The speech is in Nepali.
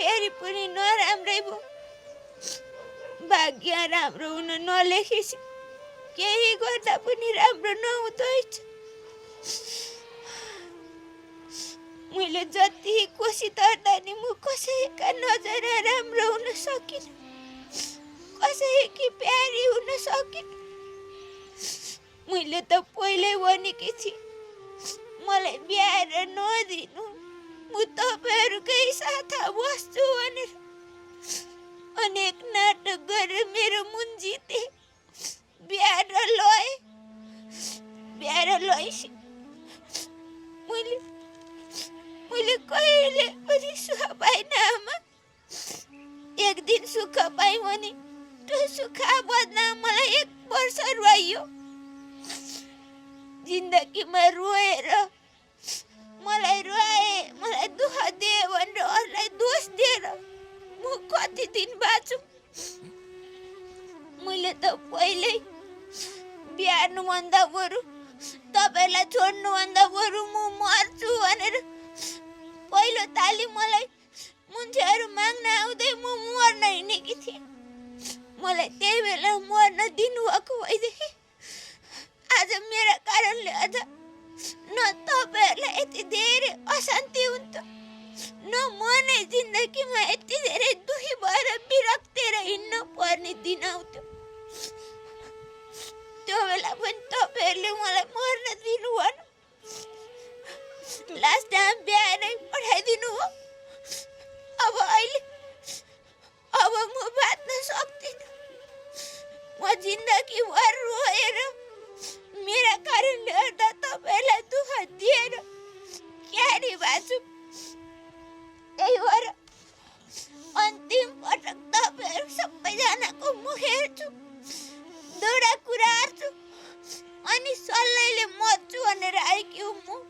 फेरि पनि नराम्रै भयो। भाग्य राम्रो हुन नलेखेपछि केही गर्दा पनि राम्रो नहुँदो रहेछ। मैले जति कोसिस गर्दा नि म कसैका नजर राम्रो हुन सकिन, कसैकी प्यारी हुन सकिन। मैले त पहिल्यै भनेकी थिएँ मलाई बिहाएर नदिनु, म तपाईँहरूकै साथमा बस्छु भनेर। अनेक नाटक गरेर मेरो मुन जिते, बिहाएर लए। बिहाएर लएपछि मैले कहिले पनि सुख पाइनँ आमा। एक दिन सुख पाएँ भने त्यो सुख बदला मलाई 1 वर्ष रोइयो। जिन्दगीमा रोएर मलाई रुवाए, मलाई दुःख दिए भनेर अरूलाई दोष दिएर म कति दिन बाँचु। मैले त पहिल्यै बिहार्नुभन्दा बरु तपाईँलाई छोड्नुभन्दा बरु म मर्छु भनेर पहिलो ताली मलाई मान्छेहरू माग्न आउँदै म मर्न हिँडेकी थिएँ। मलाई त्यही बेला मर्न दिनुभएको भएदेखि आज मेरा कारणले गर्दा न तपाईँहरूलाई यति धेरै अशान्ति हुन्थ्यो, न म नै जिन्दगीमा यति धेरै दुखी भएर विरक्तेर हिँड्न पर्ने दिन आउँथ्यो। त्यो बेला पनि तपाईँहरूले मलाई मर्न दिनु भएन। लास्ट टाइम बिहानै पठाइदिनु हो। अब म बाँच्न सक्दिनँ। म जिन्दगीभर रोएर मेरा कारणले गर्दा तपाईँलाई दुःख दिएर क्यारी बाँच्छु। त्यही भएर अन्तिम पटक तपाईँहरू सबैजनाको मुख हेर्छु, दुईवटा कुरा हार्छु, अनि सल्लाहले मर्छु भनेर आएकी हुँ म।